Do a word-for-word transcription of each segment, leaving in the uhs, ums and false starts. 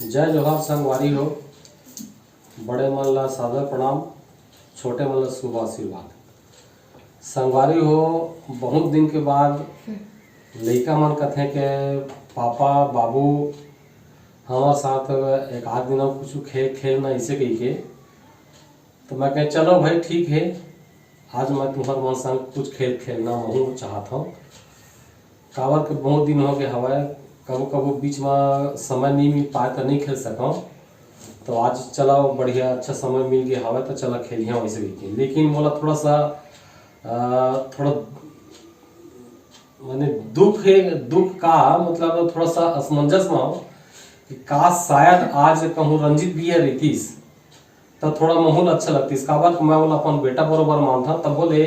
जय जोहार संगवारी हो, बड़े मन ला सादर प्रणाम, छोटे मन ला शुभ आशीर्वाद। संगवारी हो, बहुत दिन के बाद लइका मन कथे के पापा बाबू हमार साथ एक आध दिन कुछ खेल खेलना ऐसे कही के, तो मैं कहे चलो भाई ठीक है, आज मैं तुम्हार मन संग कुछ खेल खेलना महू चाहत हूँ। काबर के बहुत दिन हो गए हवय, कभू कभू बीच में समय नहीं मिल पाए तो नहीं खेल सकूँ। तो आज चलो बढ़िया अच्छा समय मिल गया हवय तो चलो खेलिया वैसे भी खेल। लेकिन मोला थोड़ा सा अ, थोड़ा माने दुख है, दुख का मतलब थोड़ा सा असमंजस में हो कि काश शायद आज कहूँ रंजीत भैया रहतीस तो थोड़ा माहौल अच्छा लगतीस। काबर कि मैं ओला अपन बेटा बरोबर मानथव, तब बोले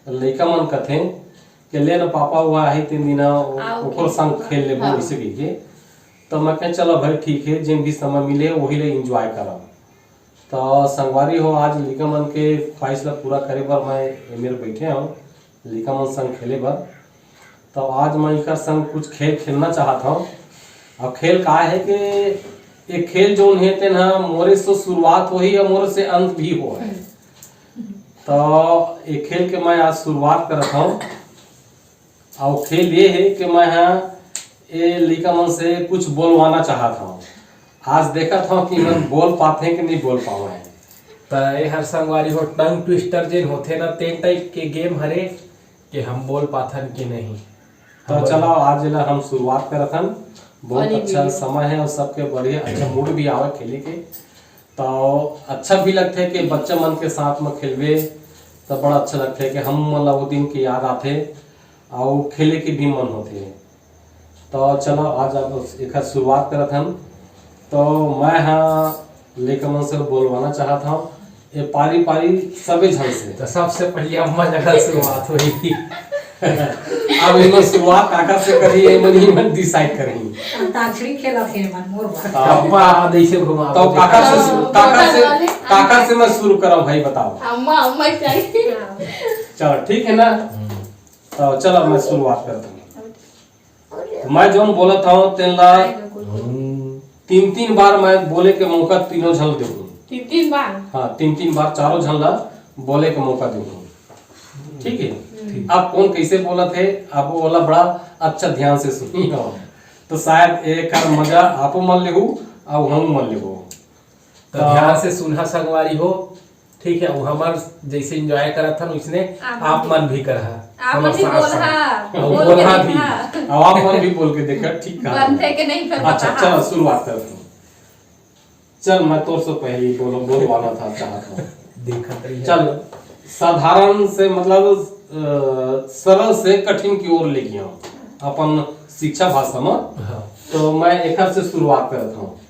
लइका मन कथे कि ले ना पापा हुआ है तीन दिन आओ, ओकर संग खेल लेबो हाँ। वैसे कहिके। तो मैं कहे चलो भाई ठीक है, जिन भी समय मिले वही ले एंजॉय करब। तो संगवारी हो, आज लइका मन के ख्वाहिश ला पूरा करे बर मैं ए मेर बैठे हूँ, लइका मन संग खेले बर। तो आज मैं इकर संग कुछ खेल खेलना चाहत हूँ। और खेल का है कि एक खेल जोन है तेन ह मोरे से शुरुआत होही और मोरे से अंत भी हो है। तो एक खेल के मैं आज शुरुआत करत हूँ। और खेल ये है कि मैं ह ए लइका मन से कुछ बोलवाना चाहत हूँ। आज देखत हूँ कि मन बोल पाते हैं कि नहीं बोल पावे हैं। त ए हर संगवारी हो टंग ट्विस्टर जेन होथे ना, तेन टाइप के गेम हरे कि हम बोल पाथन कि नहीं। तो चलो आज ला हम शुरुआत करत हन। बहुत अच्छा समय है और सबके बढ़िया अच्छा मूड भी आवे खेले के। तो अच्छा भी लगथे कि बच्चा मन के साथ में खेलबे तो बड़ा अच्छा लगथे कि हम मन ला वो दिन के याद आथे और खेले के भी मन होथे। तो चलो आज अब एकर शुरुआत करत हन। तो मैं हा लइका मन से बोलवाना चाहत हूँ ये पारी पारी सबे झन से। तो सबसे पहले अम्मा जगह शुरुआत हुई। अब इमन शुरुआत काकर से करही, ये मन ही मन डिसाइड करही। अंताक्षरी खेलत हे मन मोर बर। हाँ। अब्बा हाथ ऐसे घुमा तो दे। काकर से, काकर से, काकर से मैं शुरू करूँ भाई, बताओ। अम्मा, अम्मा चाहिए। चलो ठीक है ना, तो चलो मैं शुरुआत करता हूँ। मैं जौन बोलत हूँ तेन ला तीन तीन बार मैं बोले के मौका तीनों झन देहूँ। तीन तीन बार? हाँ, तीन तीन बार चारों झन ला बोले के मौका देहूँ। ठीक है? हम्म। अब कौन कैसे बोलत है, अब वो वाला बड़ा अच्छा ध्यान से सुनी हो, तो शायद एक मजा आपो मन लेहू और हम मन लेहू। तो तो ध्यान से सुनहा संगवारी हो, ठीक है, वो हमर जैसे एंजॉय करत हन उसने आप आप भी। मन भी करहा, आप हमर मन भी साथ बोलहा, साथ। और बोल के बोलहा भी, देखा। और आप मन भी बोल के देखा, ठीक कहा। बनथे के नहीं फिर अच्छा, बताहा। चलो शुरुआत करते हैं। चल, मैं तोर से पहले ही बोलो, बोलवाना था, चाहत हूँ। देखत रहिए। चल, साधारण से मतलब अ, सरल से कठिन की ओर ले गया हूँ अपन शिक्षा भाषा में। हाँ। तो मैं एकर से शुरुआत करता हूँ।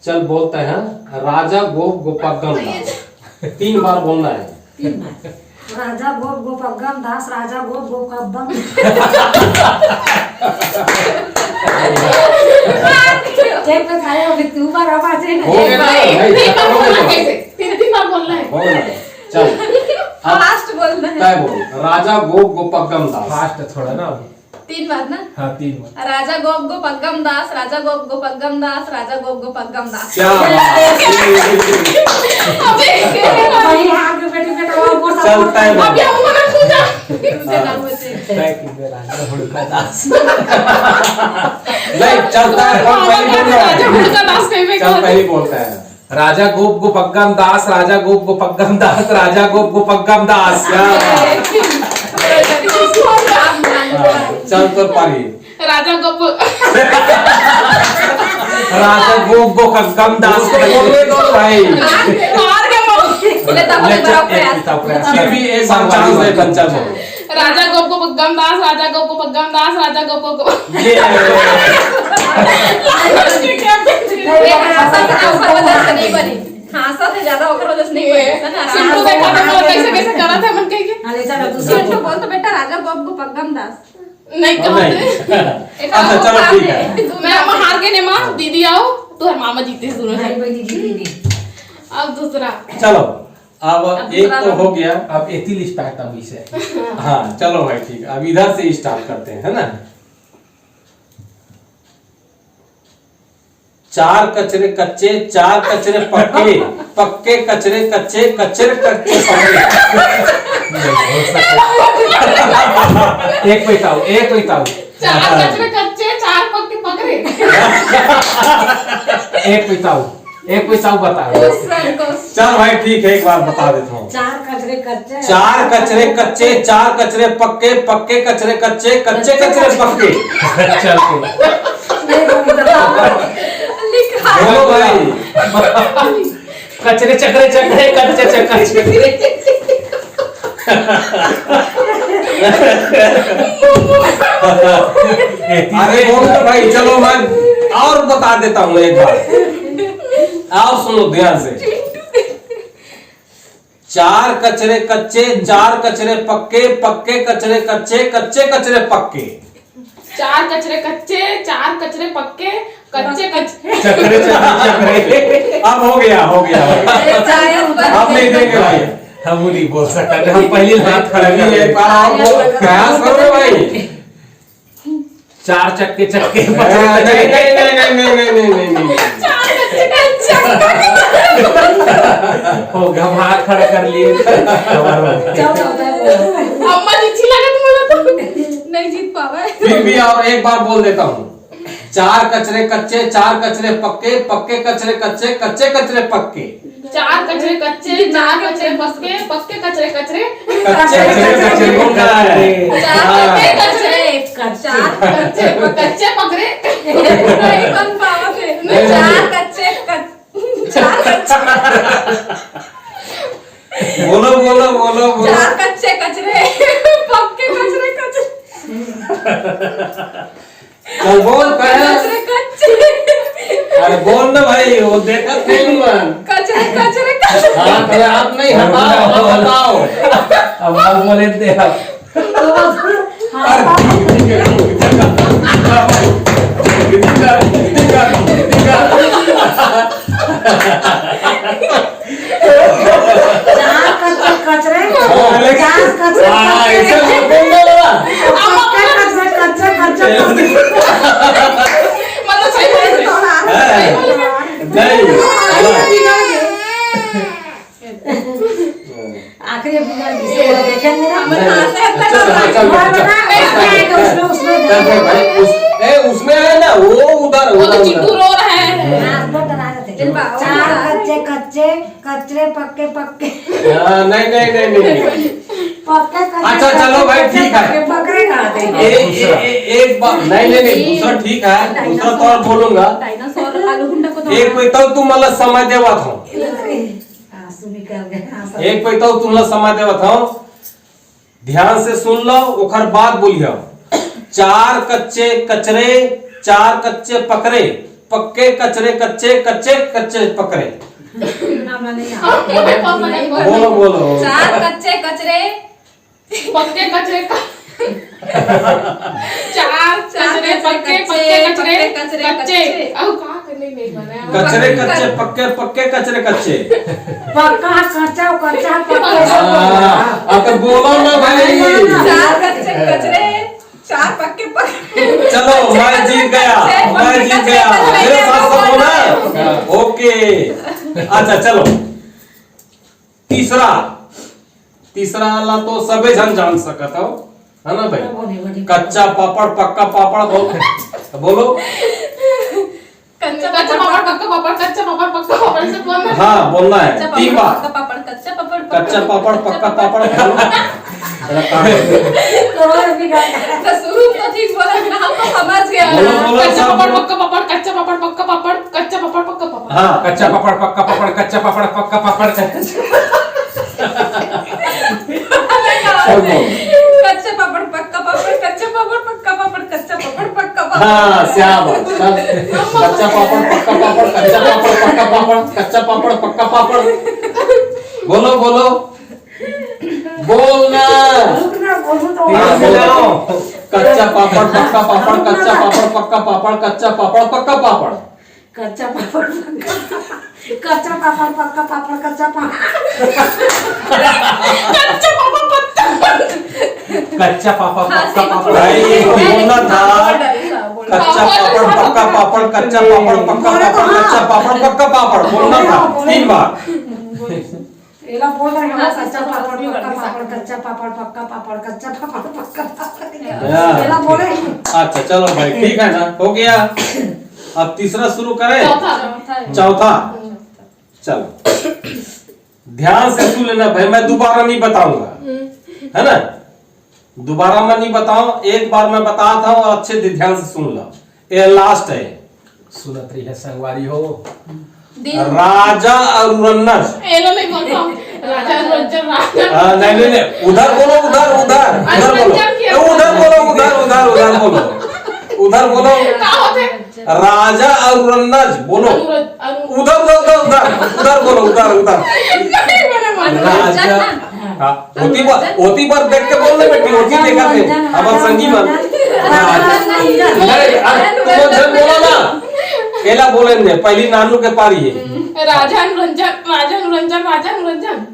चल बोलते हैं, राजा गोप गोपगम दास। तीन बार बोलना है। तीन बार। राजा गोप गोपगम दास, राजा गोप गोपगम। एक तो खाए हो, तू बार आवाज है ना। हो गया ना? भाई, नहीं, नहीं, खत्म हो गया। तीन, तीन बार बोलना है। हो गया। चल। अब फास्ट बोलना है। तय बोल। राजा गोप गोपगम दास। फास्ट थोड़ा ना। तीन बार ना? हाँ, तीन बार। राजा गोप गोपगम दास, राजा गोप गोपगम दास, राजा गोप गोपगम दास। क्या बात है। अबे, वही आगे बैठे बैठे वो, वो सब चलता है बोलता है। बाबा। अभी हम मना पूछा। हाँ। तय कीजिए राजा हुड़का दास। नहीं, चलता है, हम पहले बोल रहे हैं। राजा हुड़का दास कहीं पे चल, कौन? पहले बोलता है। राजा गोप गोपगम दास, राजा गोप गोपगम दास, राजा गोप गोपगम दास। क्या बात? हाँ, चल तो पारी। राजा गोप राजा गोप गोपगम दास। बोलने दो भाई। हार गए वो। ले, तब ले, एक बार चल, प्रयास। एक बार प्रयास। फिर भी एक बार चांस दे, बच्चा को। राजा गोप गोपगम दास, राजा गोप गोपगम दास, राजा गोप गोप। ये। ये हांसा से, हांसा वजह से नहीं बनी। हांसा से ज्यादा ओकर वजह से नहीं बनी, है ना? सिंटू देखा तो वो कैसे, कैसे करा था मन कह के। हाँ, ले चलो, दूसरा सिंटू बोल। बोल तो बेटा, राजा गोप गोपगम दास। नहीं, हाँ, कहा नहीं। थे? अच्छा, चलो, ठीक है। मैं, मैं हार के ने माँ, हाँ। दीदी आओ, तो हर मामा जीते दोनों भाई जन। बहन जीते नहीं। अब दूसरा। चलो, अब अब एक दूसरा तो round। हो गया। अब एथी list आता अभी से। हाँ, चलो भाई, ठीक है, अब इधर से start करते हैं, है ना? चार कचरे कच्चे, चार कचरे पक्के, पक्के कचरे कच्चे, कचरे कच्चे पक्के। एक पैताऊ, एक पैताऊ। चार कचरे कच्चे, चार पक्के पकड़े। एक पैताऊ, एक पैताऊ बता। चल भाई, ठीक है, एक बार बता देता हूँ। चार कचरे कच्चे। चार कचरे कच्चे, चार कचरे पक्के, पक्के कचरे कच्चे, कच्चे कचरे पक्के। चल तू। लिखा। बोलो भाई। कचरे चकरे चकरे, कच्चे चकरे चकरे। अरे बोल तो भाई, चलो मैं और बता देता हूँ एक बार, और सुनो ध्यान से। चार कचरे कच्चे, चार कचरे पक्के, पक्के कचरे कच्चे, कच्चे कचरे पक्के। चार कचरे कच्चे, चार कचरे पक्के, कच्चे कच्चे। चकरे चकरे चकरे। अब हो गया, हो गया, हो गया। अब नहीं देंगे भाई। हम नहीं बोल सकते, हम पहले हाथ खड़ा कर लिए। एक बार और बोल, प्रयास करो रे भाई। चार चक्के चक्के। नहीं, नहीं, नहीं। चार कच्चे कच्चे। हो गया, हम हाथ खड़ा कर लिए। अम्मा जी, अच्छी लगे तुम्हारा तो। नहीं जीत पावे। फिर भी और एक बार बोल देता हूँ। चार कचरे कच्चे, चार कचरे पक्के, पक्के कचरे कच्चे, कच्चे कचरे पक्के। चार कचरे कच्चे, चार कचरे पक्के, पक्के कचरे कचरे। कच्चे कचरे पक्के बोलना है। चार कच्चे कचरे, कच्चे। चार कच्चे, कच्चे पकड़े। नहीं बन पावा थे। नहीं, नहीं। चार कच्चे कच-, चार कच्चे। बोलो, बोलो, बोलो, बोलो। चार कच्चे कचरे, पक्के कचरे कचरे। चल बोल, कहे। कचरे कच्चे। अरे बोल ना भाई, वो देखत नहीं मन। कचरे, कचरे, कचरे। हाँ, तो आप नहीं हटाओ, हम हटाओ। अब आप बोले थे आप। अरे ठीक है, ठीक है, ठीक है। चार कचरे, कचरे, हाँ, लेकिन चार कचरे, हाँ, कचरे। ऐसे मत बोल दो ना। पक्के कचरे, कच्चे कचरे, पक्के। मतलब सही बोल रहे हैं। हाँ। सही बोल रहे हैं। नहीं। आखिरी बिना किसी को देखेंगे ना। नहीं, नहीं। अच्छा, अच्छा, अच्छा, अच्छा। उसमें, उसमें चल, चल भाई, उस-, ए, उसमें है ना, वो उधर, वो तो उधर, चिंटू उधर। रो रहा है। हाँ, वो डरा रहे थे। चल बा-, चार कच्चे, कच्चे, कचरे पक्के पक्के। हाँ, नहीं, नहीं, नहीं, नहीं। पक्के कचरे अच्छा, चलो भाई, पक्के ठीक है। पक्के पकड़े कहाँ थे? ए-, ए-, ए-, एक बार, नहीं, नहीं, नहीं, दूसरा ठीक है, दूसरा तो और बोलूंगा। डायनासोर आलू गुंडा को तो एक कोई तो तुम मतलब समय देवा था। हाँ, सुनी कर गए, हाँ, सब। एक पैताऊ तुमला समय देवत हव, ध्यान से सुन लो, ओकर बाद बोलियो। चार कच्चे कचरे, चार कच्चे पकरे, पक्के कचरे कच्चे, कच्चे कच्चे पकरे। हमरा नहीं आता। बोलो, बोलो। चार कच्चे कचरे, पक्के कचरे का। चार चार कचरे, कचरे पक्के, कच्चे, पक्के कचरे, पक्के कचरे कच्चे। कच्चे। अब का करने नहीं बना है? कचरे कच्चे, पक्के, पक्के कचरे कच्चे। पक्का कच्चा, कच्चा, पक्का। हाँ, अब तो बोलो ना भाई। चार कच्चे कचरे, चार पक्के पक्के। चलो, मैं जीत गया, मैं जीत गया। मेरे साथ सब हो ना? ओके, अच्छा चलो। तीसरा, तीसरा वाला तो सबे झन जान सकत हो, है ना भाई? बोले, बोले। कच्चा पापड़, पक्का पापड़, बोल, बोलो। कच्चा, कच्चा पापड़, पक्का पापड़, कच्चा पापड़, पक्का पापड़, ऐसे बोलना है। हाँ, बोलना है। कच्चा तीन पापड़, बार। पक्का पापड़, कच्चा पापड़, पक्का पापड़, बोलो। तेरा काम है। और भी गा-, तो शुरू तो ठीक बोला, हम तो समझ गए। बोलो, बोलो, कच्चा सब पापड़, बोलो। पक्का पापड़, कच्चा पापड़, पक्का पापड़, कच्चा पापड़, पक्का पापड़। हाँ। कच्चा पापड़, पक्का पापड़, कच्चा पापड़, पक्का पापड़, कच्चा कच्चा पापड़, पक्का पापड़, कच्चा पापड़, पक्का पापड़, कच्चा पापड़, पक्का पापड़। हाँ, शाबाश। कच्चा पापड़, पक्का पापड़, कच्चा पापड़, पक्का पापड़, कच्चा पापड़, पक्का पापड़। बोलो, बोलो। बोलना। रुक ना, बोलू तो। हाँ, बोलो। कच्चा पापड़, पक्का पापड़, कच्चा पापड़, पक्का पापड़, कच्चा पापड़, पक्का पापड़। कच्चा पापड़, पक्का, कच्चा पापड़, पक्का पापड़, कच्चा पापड़। कच्चा पापड़, पक्का पापड़। कच्चा पापड़, पक्का पापड़। भाई, ये तो बोलना था। कच्चा पापड़, पक्का पापड़, कच्चा पापड़, पक्का पापड़, कच्चा पापड़, पक्का पापड़, बोलना था तीन बार। एला बोल रहे हैं, कच्चा पापड़, पक्का पापड़, कच्चा पापड़, पक्का पापड़, कच्चा पापड़, पक्का पापड़। हाँ। एला बोले हैं। अच्छा, चलो भाई, ठीक है ना, हो गया। अब तीसरा शुरू करें। चौथा। चौथा। चलो, ध्यान से सुन लेना भाई, मैं दोबारा नहीं बताऊंगा, है ना? दोबारा मैं नहीं बताऊं, एक बार मैं बताता हूँ और अच्छे से ध्यान से सुन लो। ये लास्ट है। सुनत रही है संगवारी हो। दिन। राजा और रन्नज। एलो नहीं बोल पाऊँ। राजा रंजन राजा। हाँ, नहीं, नहीं, नहीं, उधर बोलो, उधर, उधर, उधर बोलो। ए, उधर बोलो, उधर, उधर, उधर बोलो। उधर बोलो। का होते? राजा और रन्नज बोलो। अनुरज-, अनु- उधर, उधर, उधर, उधर, उधर बोलो, उधर, उधर। नहीं, मैंने मालूम। राजा। हाँ, ओती बार, ओती बार देख के बोल ले बेटी, ओती देखा थे, हमार संगी मन। हाँ। नहीं, अब तुम झन बोलो ना, एला बोले ने, पहली नानू के पारी है। राजा अनुरंजन, राजा अनुरंजन, राजा अनुरंजन।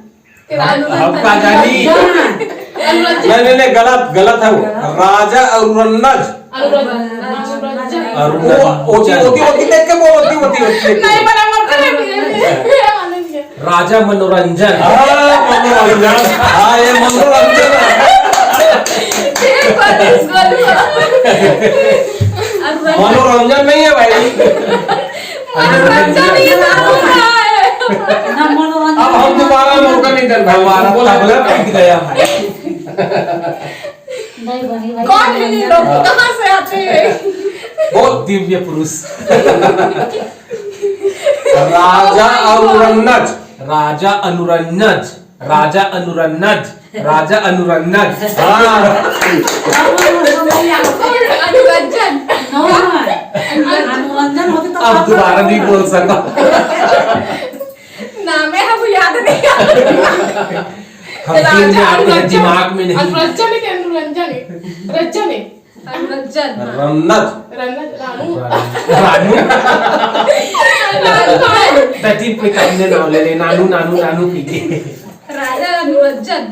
हम का जानी? अनुरंजन। नहीं, नहीं, नहीं, गलत, गलत है वो। राजा और रन्नज। अनुरंजन। अनुरंजन। और वो, ओती, ओती, ओती देख के बोल, ओती, ओती, ओती देख के। नहीं, बराबर करे। राजा मनोरंजन। हाँ, मनोरंजन। हाँ, ये मनोरंजन है। मनोरंजन नहीं है भाई। मनोरंजन ये ना होता है। ना मनोरंजन। अब हम दोबारा मौका नहीं देंगे। हमारा तबला पीट गया भाई। नहीं बनी भाई। कौन है ये लोग? कहाँ से आते हैं? बोल। दिव्य पुरुष। राजा और रन्नज। राजा अनुरंजन। राजा अनुरंजन। राजा अनुरंजन। हाँ। अनुरंजन। अनुरंजन होते तो अब दोबारा नहीं बोल सका। नामे हम याद नहीं। हम दिल में आते हैं, दिमाग में नहीं। अनुरंजन है कि अनुरंजन है? रंजन है। अनुरंजन। रन्नज। रंजन, रानू। रानू। रानू। बेटी पे कमने नाम ले ले, नानू, नानू, नानू पीके। राजा अनुरंजन।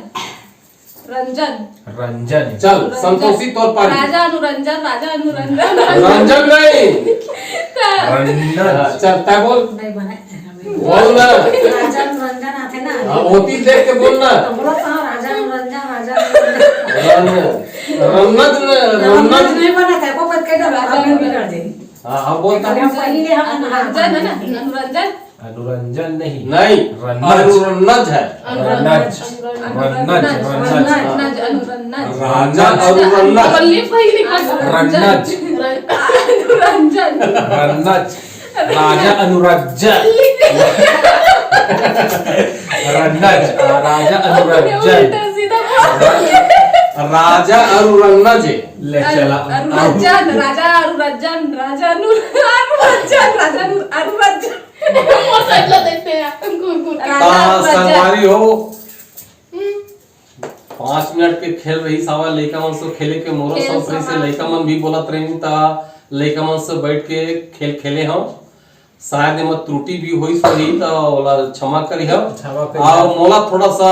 रंजन। रंजन। चल, संतोषी तोर पारी। राजा अनुरंजन, राजा अनुरंजन। रंजन नहीं। रंजन। हाँ, चल, तय बोल। नहीं बने। बोल ना। राजा रंजन आते ना। हाँ, ओती देख के बोल ना। तो बोला था राजा रंजन, राजा रंजन। रन्नज, रन्नज न, रन्नज। नहीं बना था, को पत के डर, आपने बिगड़ दे। हाँ, हाँ, बोल ना। हम पहले हम अनुरंजन है ना? अनुरंजन। अनुरंजन नहीं। नहीं, रन्नज। अनुरन्नज है। रन्नज। रन्नज, रन्नज। रन्नज, अनुरंजन। राजा अनुरन्नज। बल्ली भाई लिखा था। रन्नज। रन-, अनुरंजन। रन्नज। राजा अनुरंजन। रन्नज, आ, राजा अनुरंजन। उल्टा सीधा बोल। राजा अनुरन्नज। ले चला। अनुरंजन, राजा अनुरंजन, राजा अनु-, अनुरंजन, राजा अनु-, अनुरंजन। वो सच ला देखते हैं, कौन, कौन। ता संगवारी हो, हम्म। पाँच मिनट के खेल रही सावा, लइका मन से खेले के मोरो खेल शौक रही से सावा। लइका मन भी बोलत रही, ता लइका मन से बैठ के खेल खेले हम। शायद एमा त्रुटि भी होइस होही, त ओला क्षमा करिहव। क्षमा करिहव। और मोला थोड़ा सा,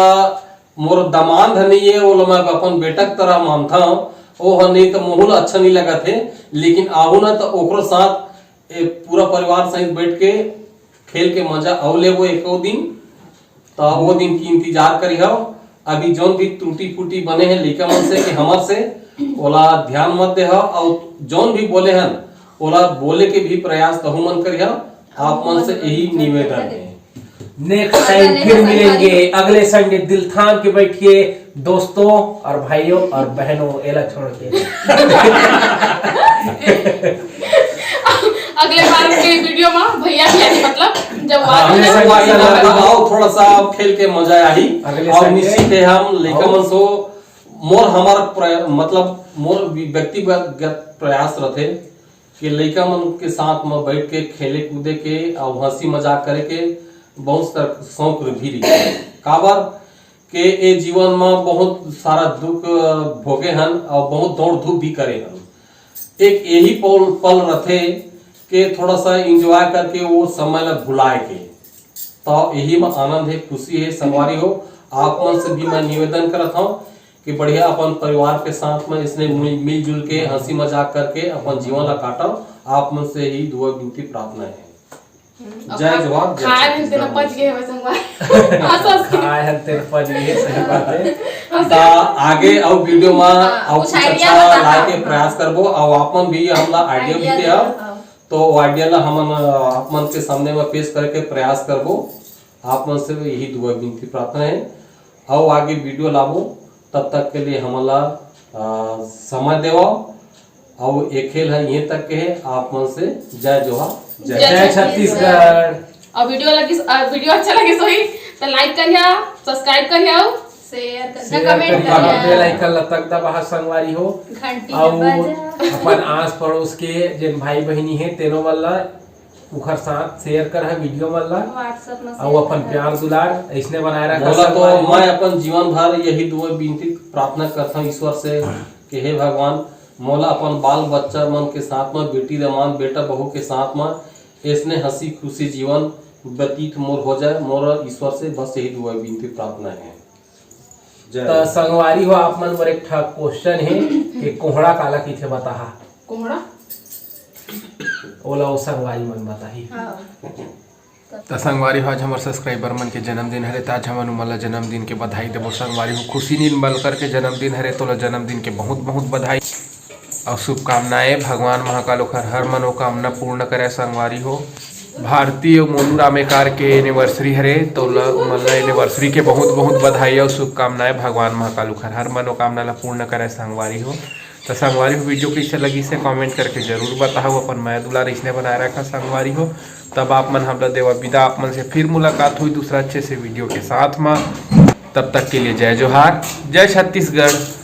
मोर दमांद ह नहीं है, ओला मैं अपन बेटा के तरह मानता हूँ। ओ ह नहीं त मोहू ला अच्छा नहीं लगत है, लेकिन आहू ना त ओकरो साथ ए, पूरा परिवार सहित बैठ के खेल के मजा अउ लेबो एको दिन। त वो दिन की इंतजार करिहव। अभी जौन भी त्रुटि फूटी बने हैं लइका मन से कि हमर से, ओला ध्यान मत देहव। और जौन भी बोले हन, ओला बोले के भी प्रयास तहू मन करिहव। आप मन से यही निवेदन है। नेक्स्ट टाइम फिर मिलेंगे अगले संडे। दिल थाम के बैठिए दोस्तों और भाइयों और बहनों, एला छोड़ के। अगले बार के वीडियो में भैया भी आए, मतलब जब हाँ, वापस अगले संडे बार का का और थोड़ा सा खेल के मजा आही। अगले और संडे। निश्चित है हम लइका आओ। मन सो मोर हमार प्र-, मतलब मोर भी व्यक्तिगत प्रयास रहते कि लइका मन के साथ में बैठ के खेले कूदे के और हंसी मजाक करे के बहुत सारा शौक भी रही। काबर के ए जीवन में बहुत सारा दुख भोगे हन और बहुत दौड़ धूप भी करे हन। एक यही पल, पल रथे के थोड़ा सा एंजॉय करके वो समय ला भुलाए के, तो यही में आनंद है, खुशी है। संगवारी हो, आप मन से भी मैं निवेदन करत हूँ कि बढ़िया अपन परिवार के साथ में इसने मिल- मिलजुल के हंसी मजाक करके अपन जीवन ला काटव। आप मन से ही दुआ विनती प्रार्थना है। हम्म, जय अब जोहार, जय खाए छत्तीसगढ़। दिन पच गए वैसे हुआ। हंस हंस के। खाए हन तेन पच गए, सही बात है। त आगे अउ वीडियो में हाँ, अउ कुछ कुछ idea अच्छा बताना। ला के प्रयास करबो, अउ आप मन भी हमला आइडिया भी Idea दे देना, अब। हाँ। तो वो आइडिया ला हमन अ, आप मन के सामने में पेश करके प्रयास करबो। आप मन से यही दुआ विनती प्रार्थना है। अउ आगे वीडियो लाबो, तब तक के लिए हमला अ, समय देवा। अउ ये खेल है ये तक के है। आप मन से जय जोहार, जय जय जय छत्तीसगढ़। और वीडियो लगी, अ, वीडियो अच्छा लगे सोही तो लाइक करिया, सब्सक्राइब करिया, शेयर शेयर करिया, कमेंट करिया, करिया। बेल आइकन ला तक दबाहा संगवारी हो। घंटी अउ बजा। अपन आस पड़ोस के जेन भाई बहिनी हे तेनो मन ला उखर साथ शेयर कर है वीडियो मन ला। WhatsApp में अउ अपन प्यार दुलार ऐसने बनाए रखा मोला तो संगवारी हो। मैं अपन जीवन भर यही दुआ विनती प्रार्थना करता हूँ ईश्वर से कि हे भगवान, मोला अपन बाल बच्चा मन के साथ में, बेटी दमान, बेटा बहू के साथ में ऐसने हंसी खुशी जीवन व्यतीत मोर हो जाए। मोर ईश्वर से बस यही दुआ विनती प्रार्थना है। जय। त संगवारी हो, आप मन बर एक ठा क्वेश्चन हे कि कोहड़ा काला कहिथे बताहा। कोहड़ा। ओला ओ संगवारी मन बताही। हाँ। त संगवारी हो, आज हमर सब्सक्राइबर मन के जन्मदिन हरे, त आज हमन उमन ला जन्मदिन के बधाई देबो संगवारी हो। खुशी नील मलकर के जन्मदिन हरे, तोला जन्मदिन के बहुत बहुत बधाई अउ शुभकामनाएं। भगवान महाकाल ओखर हर मनोकामना पूर्ण करे संगवारी हो। भारती अउ मोनू रामेकार के एनिवर्सरी हरे, तोला उमन ला एनिवर्सरी के बहुत बहुत बधाई अउ शुभकामनाएं। भगवान महाकाल ओखर हर मनोकामना ला पूर्ण करे संगवारी हो। त संगवारी हो, वीडियो कैसे लगी से कमेंट करके जरूर बताओ। अपन मया दुलार इसने बनाए रखा संगवारी हो। तब आप मन हमला देवा विदा, आप मन से फिर मुलाकात हुई दूसरा अच्छे से वीडियो के साथ में। तब तक के लिए जय जोहार, जय छत्तीसगढ़।